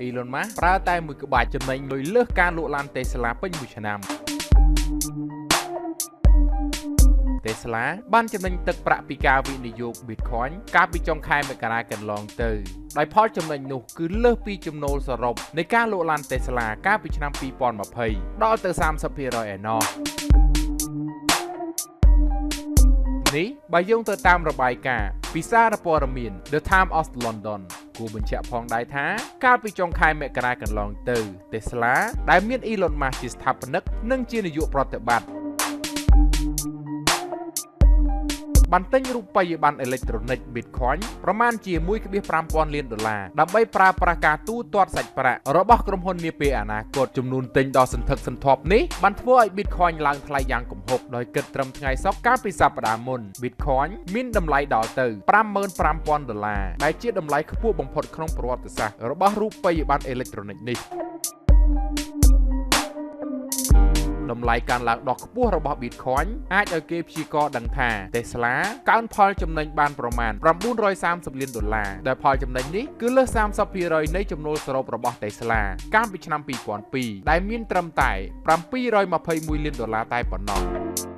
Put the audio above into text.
Elon Musk ប្រើតែមួយក្បាច់ចំណេញលុយលើសការលក់ឡាន Tesla ពេញមួយឆ្នាំ។ Tesla បានចំណេញទឹកប្រាក់ពីការវិនិយោគ Bitcoin កាលពីចុងខែមករាកន្លងទៅ ដោយផលចំណេញនោះគឺលើសពីចំណូលសរុបនៃការលក់ឡាន Tesla កាលពីឆ្នាំ2020ដល់ទៅ30%ឯណោះ។ នេះបើយោងទៅតាមរបាយការណ៍ពីសារព័ត៌មាន The Times of London។ គួរបញ្ជាក់ផងដែរថា កាលពីចុងខែមករាកន្លងទៅ Tesla ដែលមាន Elon Musk ជាស្ថាបនិកនិងជានាយកប្រតិបត្តិ បានទិញរូបិយប័ណ្ណអេឡិចត្រូនិក Bitcoin ប្រមាណជា1.5ពាន់លានដុល្លារ ដើម្បីប្រើប្រាស់ការទូទាត់សាច់ប្រាក់របស់ក្រុមហ៊ុននាពេលអនាគត។ ចំនួនទិញដ៏សន្ធឹកសន្ធាប់នេះបានធ្វើឲ្យ Bitcoin ឡើងថ្លៃយ៉ាងគំហុក ដោយគិតត្រឹមថ្ងៃសុក្រកាលពីសប្តាហ៍មុន Bitcoin មានតម្លៃដល់ទៅ55,000ដុល្លារ ដែលជាតម្លៃខ្ពស់បំផុតក្នុងប្រវត្តិសាស្ត្ររបស់រូបិយប័ណ្ណអេឡិចត្រូនិកនេះ។ តម្លៃកើនឡើងដ៏ខ្ពស់របស់ Bitcoin អាចឲ្យគេព្យាករណ៍ដឹងថា Tesla កើនផលចំណេញបានប្រមាណ930លានដុល្លារ ដែលផលចំណេញនេះគឺលើស30%នៃចំណូលសរុបរបស់ Tesla កាលពីឆ្នាំ2002 ដែលមានត្រឹមតែ721លានដុល្លារតែប៉ុណ្ណោះ។